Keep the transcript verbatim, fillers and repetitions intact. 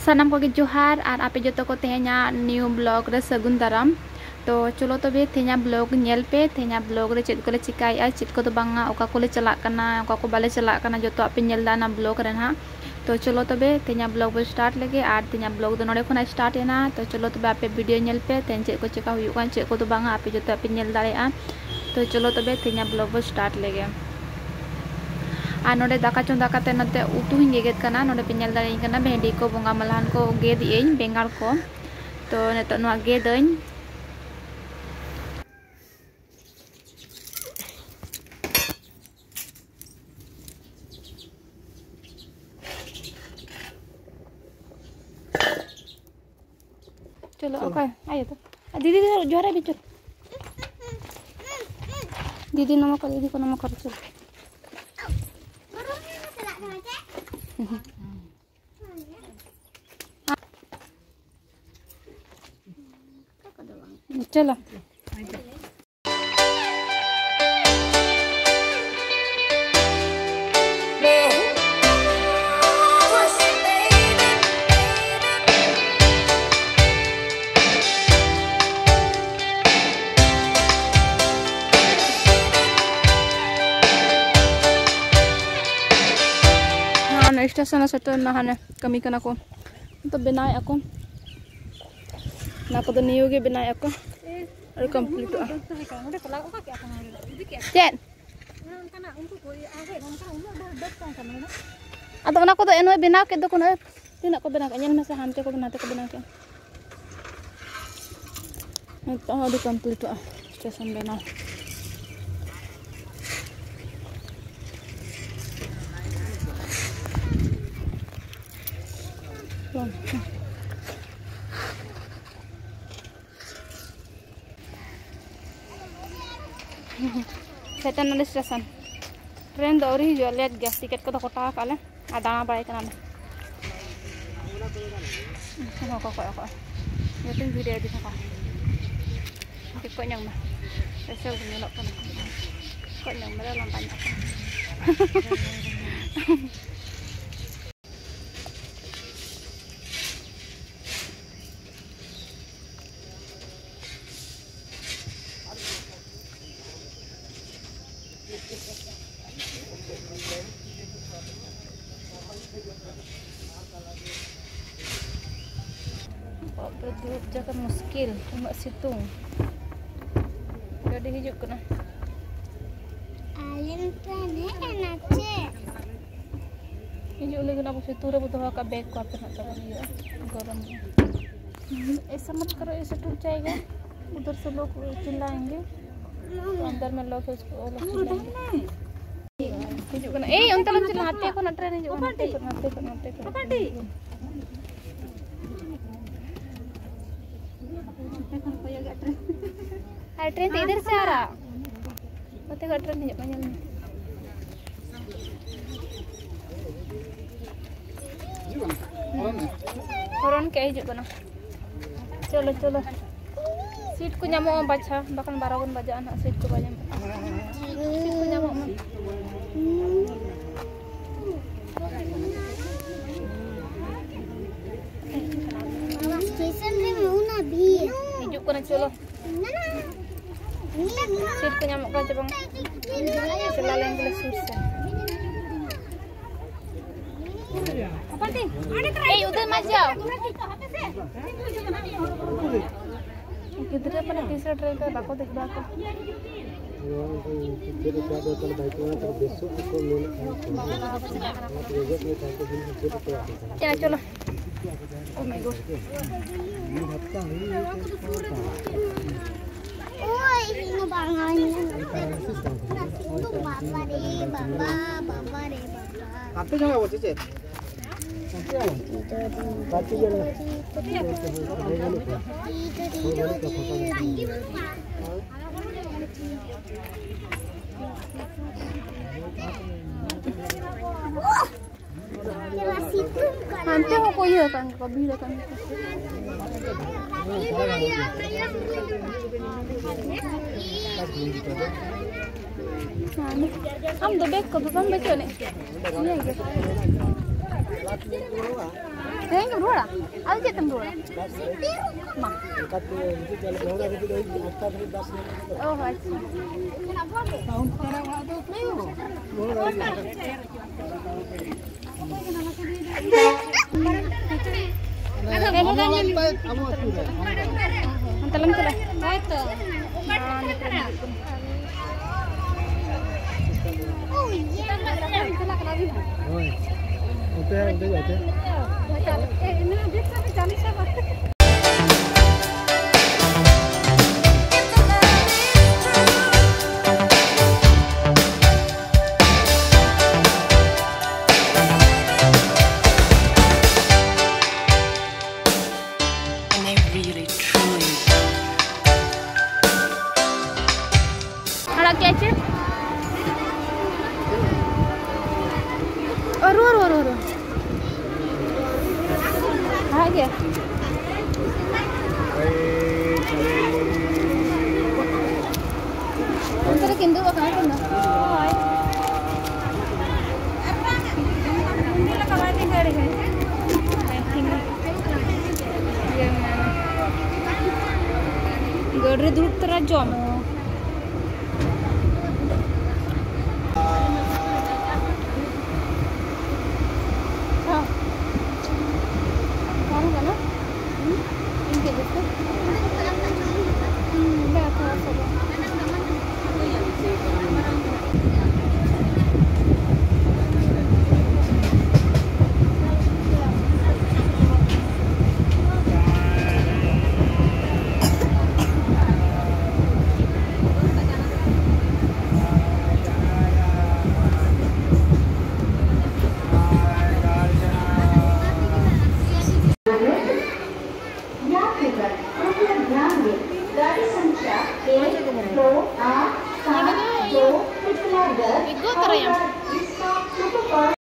ᱥᱟᱱᱟᱢ ᱠᱚᱜᱮ ᱡᱚᱦᱟᱨ, ᱟᱨ ᱟᱯᱮ ᱡᱚᱛᱚ ᱠᱚ ᱛᱮᱦᱮᱧᱟᱜ new vlog ᱨᱮ ᱥᱟᱹᱜᱩᱱ ᱫᱟᱨᱟᱢ᱾ ᱛᱚ ᱪᱚᱞᱚ ᱛᱚᱵᱮ ᱛᱮᱦᱮᱧᱟᱜ vlog ᱧᱮᱞ ᱯᱮ, ᱛᱮᱦᱮᱧᱟᱜ vlog ᱨᱮ ᱪᱮᱫ ᱠᱚᱞᱮ ᱪᱤᱠᱟᱭᱮᱫᱼᱟ, ᱪᱮᱫ ᱠᱚᱫᱚ ᱵᱟᱝᱟ, ᱚᱠᱟ ᱠᱚᱞᱮ ᱪᱟᱞᱟᱜ ᱠᱟᱱᱟ, ᱚᱠᱟ ᱠᱚ ᱵᱟᱞᱮ ᱪᱟᱞᱟᱜ ᱠᱟᱱᱟ, ᱡᱚᱛᱚᱣᱟᱜ ᱯᱮ ᱧᱮᱞ ᱮᱫᱟ ᱚᱱᱟ vlog ᱨᱮ ᱱᱟᱦᱟᱜ᱾ ᱛᱚ ᱪᱚᱞᱚ ᱛᱚᱵᱮ ᱛᱮᱦᱮᱧᱟᱜ vlog ᱵᱚ start ᱞᱮᱜᱮ, ᱟᱨ ᱛᱮᱦᱮᱧᱟᱜ vlog ᱫᱚ ᱱᱚᱰᱮ ᱠᱷᱚᱱᱟᱜ start ᱮᱱᱟ᱾ ᱛᱚ ᱪᱚᱞᱚ ᱛᱚᱵᱮ ᱟᱯᱮ video ᱧᱮᱞ ᱯᱮ, ᱛᱮᱦᱮᱧ ᱪᱮᱫ ᱠᱚ ᱪᱮᱠᱟ ᱦᱩᱭᱩᱜ ᱠᱟᱱᱟ, ᱪᱮᱫ ᱠᱚᱫᱚ ᱵᱟᱝᱟ, ᱟᱯᱮ ᱡᱚᱛᱚᱣᱟᱜ ᱯᱮ ᱧᱮᱞ ᱫᱟᱲᱮᱭᱟᱜᱼᱟ᱾ ᱛᱚ ᱪᱚᱞᱚ ᱛᱚᱵᱮ ᱛᱮᱦᱮᱧᱟᱜ vlog ᱵᱚ start ᱞᱮᱜᱮ᱾ ᱟᱨ ᱱᱚᱰᱮ ᱫᱟᱠᱟ ᱪᱚᱸᱫᱟ ᱠᱟᱛᱮ ᱱᱚᱛᱮ ᱩᱛᱩ ᱦᱚᱸᱧ ᱜᱮᱜᱮᱫ ᱠᱟᱱᱟ᱾ ᱱᱚᱰᱮ ᱯᱮ ᱧᱮᱞ ᱫᱟᱲᱮᱭᱟᱹᱧ ᱠᱟᱱᱟ ᱵᱷᱮᱱᱰᱤ ᱠᱚ, ᱵᱚᱸᱜᱟ ᱢᱟᱞᱦᱟᱱ ᱠᱚ ᱜᱮᱫ ᱮᱫ ᱟᱹᱧ, ᱵᱮᱸᱜᱟᱲ ᱠᱚ᱾ ᱛᱚ ᱱᱤᱛᱚᱜ ᱱᱚᱣᱟ ᱜᱮᱫᱟᱹᱧ᱾ ᱪᱚᱞᱚ, ᱪᱚᱞᱚ᱾ ᱚᱠᱚᱭ? ᱟᱭᱳ ᱛᱚ᱾ ᱟᱨ ᱫᱤᱫᱤ ᱫᱚ ᱡᱚᱦᱟᱨ ᱟᱭ ᱵᱤᱱ, ᱪᱚᱞᱚ᱾ ᱫᱤᱫᱤ ᱱᱚᱢᱚ ᱠᱚᱨᱮ, ᱫᱤᱫᱤ ᱠᱚ ᱱᱚᱢᱚ ᱠᱚᱨᱮ, ᱪᱚᱞᱚ᱾ ᱪᱚᱞᱚ᱾ ᱦᱟᱱᱮ ᱥᱴᱮᱥᱚᱱ ᱨᱮ ᱥᱮᱴᱮᱨ ᱮᱱᱟ, ᱦᱟᱱᱮ ᱠᱟᱹᱢᱤ ᱠᱟᱱᱟ ᱠᱚ, ᱱᱤᱛᱚᱜ ᱵᱮᱱᱟᱣᱮᱫᱼᱟ ᱠᱚ᱾ ᱚᱱᱟ ᱠᱚᱫᱚ ᱱᱤᱭᱩ ᱜᱮ ᱵᱮᱱᱟᱣᱮᱫᱼᱟ ᱠᱚ, ᱟᱹᱣᱨᱤ ᱠᱚᱢᱯᱞᱤᱴᱚᱜᱼᱟ᱾ ᱪᱮᱫ? ᱟᱫᱚ ᱚᱱᱟ ᱠᱚᱫᱚ ᱮᱱᱦᱚᱸ ᱵᱮᱱᱟᱣ ᱠᱮᱫ ᱫᱚᱠᱚ ᱱᱚᱜᱼᱚᱭ, ᱛᱤᱱᱟᱹᱜ ᱠᱚ ᱵᱮᱱᱟᱣ ᱠᱮᱫᱼᱟ, ᱧᱮᱞ ᱢᱮᱥᱮ, ᱦᱟᱱᱛᱮ ᱠᱚ ᱱᱟᱛᱮ ᱠᱚ ᱵᱮᱱᱟᱣ ᱠᱮᱫᱼᱟ᱾ ᱱᱤᱛᱚᱜ ᱦᱚᱸ ᱟᱹᱣᱨᱤ ᱠᱚᱢᱯᱞᱤᱴᱚᱜᱼᱟ ᱥᱴᱮᱥᱚᱱ ᱵᱮᱱᱟᱣ᱾ ᱥᱮᱴᱮᱨ ᱱᱟᱞᱮ ᱥᱴᱮᱥᱚᱱ᱾ ᱴᱨᱮᱱ ᱫᱚ ᱟᱹᱣᱨᱤ ᱦᱤᱡᱩᱜᱼᱟ, ᱞᱮᱴ ᱜᱮᱭᱟ᱾ ᱴᱤᱠᱤᱴ ᱠᱚᱫᱚ ᱠᱚᱴᱟ ᱟᱠᱟᱫ ᱞᱮ ᱟᱨ ᱫᱟᱬᱟ ᱵᱟᱲᱟᱭ ᱠᱟᱱᱟᱞᱮ᱾ ᱚᱠᱚᱭ, ᱚᱠᱚᱭ, ᱚᱠᱚᱭ? ᱡᱚᱛᱚᱧ ᱵᱷᱤᱰᱤᱭᱳ ᱤᱫᱤ ᱠᱟᱠᱚᱣᱟ᱾ ᱠᱚᱡ ᱧᱚᱜ ᱢᱮ᱾ ᱮᱥᱮᱞ ᱜᱮ ᱧᱮᱞᱚᱜ ᱠᱟᱱᱟ᱾ ᱠᱚᱡ ᱧᱚᱜ ᱢᱮ, ᱞᱟᱸᱫᱟ ᱧᱚᱜ ᱠᱟᱱᱟ᱾ ᱵᱟᱯᱨᱮ, ᱫᱩᱲᱩᱵ ᱡᱟᱭᱜᱟ ᱢᱩᱥᱠᱤᱞ, ᱩᱱᱟᱹᱜ ᱥᱤᱛᱩᱝ᱾ ᱜᱟᱹᱰᱤ ᱦᱤᱡᱩᱜ ᱠᱟᱱᱟ᱾ ᱟᱞᱮ ᱱᱚᱛᱮ ᱦᱮᱡ ᱮᱱᱟ ᱪᱮ? ᱦᱤᱡᱩᱜ ᱞᱟᱹᱜᱤᱫ ᱟᱵᱚ ᱥᱤᱛᱩᱝ ᱨᱮᱵᱚ ᱫᱚᱦᱚ ᱠᱟᱜᱼᱟ, ᱵᱮᱜᱽ ᱠᱚ ᱟᱯᱮ ᱱᱟᱜ ᱛᱟᱵᱚᱱ ᱤᱭᱟᱹ ᱜᱚᱨᱚᱢ᱾ ऐसा मत करो, ऐसे टूट जाएगा। उधर से लोग चिल्लाएंगे, तो अंदर में लोग है, उसको, वो लोग चिल्लाएंगे। ᱦᱤᱡᱩᱜ ᱠᱟᱱᱟ᱾ ᱮᱭ, ᱚᱱᱛᱮ ᱞᱟᱝ ᱪᱟᱞᱟᱜᱼᱟ᱾ ᱦᱟᱱᱛᱮ ᱠᱷᱚᱱ ᱴᱨᱮᱱ ᱦᱤᱡᱩᱜ ᱠᱟᱱᱟ᱾ ᱦᱟᱱᱛᱮ ᱠᱷᱚᱱ, ᱦᱟᱱᱛᱮ ᱠᱷᱚᱱ, ᱦᱟᱱᱛᱮ ᱠᱷᱚᱱ᱾ ᱟᱨ ᱴᱨᱮᱱ ᱛᱮ ᱤᱫᱷᱟᱨ ᱥᱮ ᱟ ᱨᱟᱦᱟ᱾ ᱱᱚᱛᱮ ᱠᱷᱚᱱ ᱴᱨᱮᱱ ᱦᱤᱡᱩᱜ ᱠᱟᱱᱟ, ᱧᱮᱞ ᱢᱮ᱾ ᱦᱚᱨᱚᱱ ᱠᱮ ᱦᱤᱡᱩᱜ ᱠᱟᱱᱟ᱾ ᱪᱚᱞᱚ, ᱪᱚᱞᱚ᱾ ᱥᱤᱴ ᱠᱚ ᱧᱟᱢᱚᱜᱼᱟ ᱵᱟᱪᱷᱟ, ᱵᱟᱠᱷᱟᱱ ᱵᱟᱨᱚ ᱵᱚᱱ ᱵᱟᱡᱟᱜᱼᱟ ᱱᱟᱦᱟᱜ, ᱥᱤᱴ ᱠᱚ ᱵᱟᱭ ᱧᱟᱢᱚᱜᱼᱟ᱾ ᱥᱤᱴ ᱠᱚ ᱧᱟᱢᱚᱜ ᱢᱟ᱾ ᱥᱴᱮᱥᱚᱱ ᱨᱮ ᱢᱮᱱᱟᱜᱼᱟ ᱵᱷᱤᱲ᱾ ᱦᱤᱡᱩᱜ ᱠᱟᱱᱟ, ᱪᱚᱞᱚ᱾ ᱥᱤᱴ ᱠᱚ ᱧᱟᱢᱚᱜ ᱠᱟᱱᱟ ᱪᱮ ᱵᱟᱝ? ᱪᱟᱞᱟᱣ ᱞᱮᱱ ᱜᱮᱞᱮ ᱥᱩᱨ ᱥᱮᱱ᱾ ᱮᱭ, ᱩᱫᱷᱟᱨ ᱢᱟᱛ ᱡᱟᱣ᱾ ᱜᱤᱫᱽᱨᱟᱹ ᱢᱟᱱᱮ ᱛᱤᱥ ᱨᱮ ᱴᱨᱮᱱ ᱨᱮ ᱵᱟᱠᱚ ᱫᱮᱡ ᱵᱟᱲᱟ ᱠᱚᱜᱼᱟ᱾ ᱱᱚᱣᱟ ᱫᱚ ᱪᱮᱫ ᱞᱮᱠᱟ ᱫᱚ ᱛᱟᱦᱞᱮ ᱵᱟᱭ ᱠᱚ ᱛᱟᱦᱞᱮ ᱵᱮᱥᱚᱜ ᱟᱠᱚ ᱢᱮᱱᱮᱫ ᱠᱟᱱ ᱛᱟᱦᱮᱸ᱾ ᱚᱱᱟ ᱛᱮᱜᱮ ᱪᱮᱫ ᱞᱮᱠᱟ ᱠᱚ ᱪᱮᱫ ᱟᱠᱚ ᱟᱯᱮ ᱠᱟᱱᱟ᱾ ᱪᱚᱞᱚ᱾ Oh my God. ᱳᱭ, ᱤᱧ ᱦᱚᱸ ᱵᱟᱝ ᱟᱹᱧ᱾ ᱵᱟᱵᱟ ᱨᱮ ᱵᱟᱵᱟ, ᱵᱟᱵᱟ ᱨᱮ ᱵᱟᱵᱟ᱾ ᱦᱟᱱᱛᱮ ᱡᱚᱝ ᱟᱵᱚ ᱪᱮ ᱪᱮᱫ? ᱦᱟᱱᱛᱮ ᱟᱵᱚ᱾ ᱜᱟᱛᱮ ᱜᱮ ᱢᱮᱱᱟᱜ᱾ ᱦᱟᱱᱛᱮ ᱦᱚᱸᱠᱚ ᱤᱭᱟᱹ ᱟᱠᱟᱱ ᱜᱮᱭᱟ, ᱵᱷᱤᱲ ᱟᱠᱟᱱ ᱜᱮᱭᱟ᱾ ᱟᱢ ᱫᱚ ᱵᱮᱜᱽ ᱠᱚᱫᱚ ᱵᱟᱢ ᱵᱟᱹᱪᱩᱜ ᱟᱹᱱᱤᱡ? ᱱᱤᱭᱟᱹ ᱜᱮ᱾ ᱛᱮᱦᱮᱧ ᱜᱮᱢ ᱨᱩᱣᱟᱹᱲᱟ? ᱟᱫᱚ ᱪᱮᱫ ᱛᱮᱢ ᱨᱩᱣᱟᱹᱲᱟ? ᱢᱟ᱾ ᱚᱱᱠᱟᱛᱮ ᱦᱤᱡᱩᱜ ᱪᱟᱞᱟᱜ ᱦᱚᱲ ᱟᱹᱜᱩ ᱠᱚᱫᱚ ᱦᱩᱭᱩᱜ ᱜᱮᱭᱟ, ᱟᱴᱴᱟ ᱫᱷᱟᱹᱵᱤᱡ ᱵᱟᱥ ᱧᱟᱢᱚᱜ ᱠᱟᱱᱟ᱾ ᱚ, ᱟᱪᱪᱷᱟ᱾ ᱥᱟᱣᱩᱱᱰ ᱯᱟᱲᱟ ᱚᱲᱟᱜ ᱫᱚ ᱚᱠᱟᱭ ᱦᱚᱸ ᱵᱟᱝ᱾ ᱨᱩᱣᱟᱹᱲ ᱟᱹᱜᱩ᱾ ᱟᱵᱚ ᱚᱲᱟᱜ ᱛᱟᱭ, ᱟᱵᱚ ᱟᱹᱛᱩ ᱨᱮ᱾ ᱚᱱᱛᱮ ᱞᱟᱝ ᱪᱟᱞᱟᱜᱼᱟ᱾ ᱦᱳᱭ᱾ ᱚᱱᱛᱮ, ᱚᱱᱛᱮ ᱡᱟᱭᱛᱮ᱾ And they really, truly ᱟᱲᱟᱜ ᱠᱮᱫᱼᱟ ᱪᱮ? ᱚ, ᱨᱩᱣᱟᱹ, ᱨᱩᱣᱟᱹ, ᱨᱩᱣᱟᱹ, ᱨᱩᱣᱟᱹ᱾ ᱟᱲᱟᱜ ᱜᱮ᱾ ᱚᱱᱛᱮ ᱨᱮ ᱠᱤᱱ ᱫᱩᱲᱩᱵ ᱟᱠᱟᱱᱟ ᱠᱤᱱ ᱫᱚ᱾ ᱦᱳᱭ᱾ ᱜᱟᱹᱰᱤ ᱨᱮ ᱫᱩᱲᱩᱵ ᱛᱚᱨᱟ ᱡᱚᱢ᱾ ᱵᱟᱝ ᱠᱟᱱᱟ? ᱦᱩᱸ? ᱤᱧ ᱪᱮᱫ ᱵᱮᱥ? ᱦᱩᱸ, ᱵᱟᱝ, ᱛᱷᱚᱲᱟ ᱥᱟ ᱫᱚ᱾ यात्रीगण, कृपया ध्यान दें, गाड़ी संख्या एक दो आठ सात दो पिछला दर ᱤᱜᱚ ᱛᱚᱨᱟᱭᱟᱢ᱾ और इसका सुपरफास्ट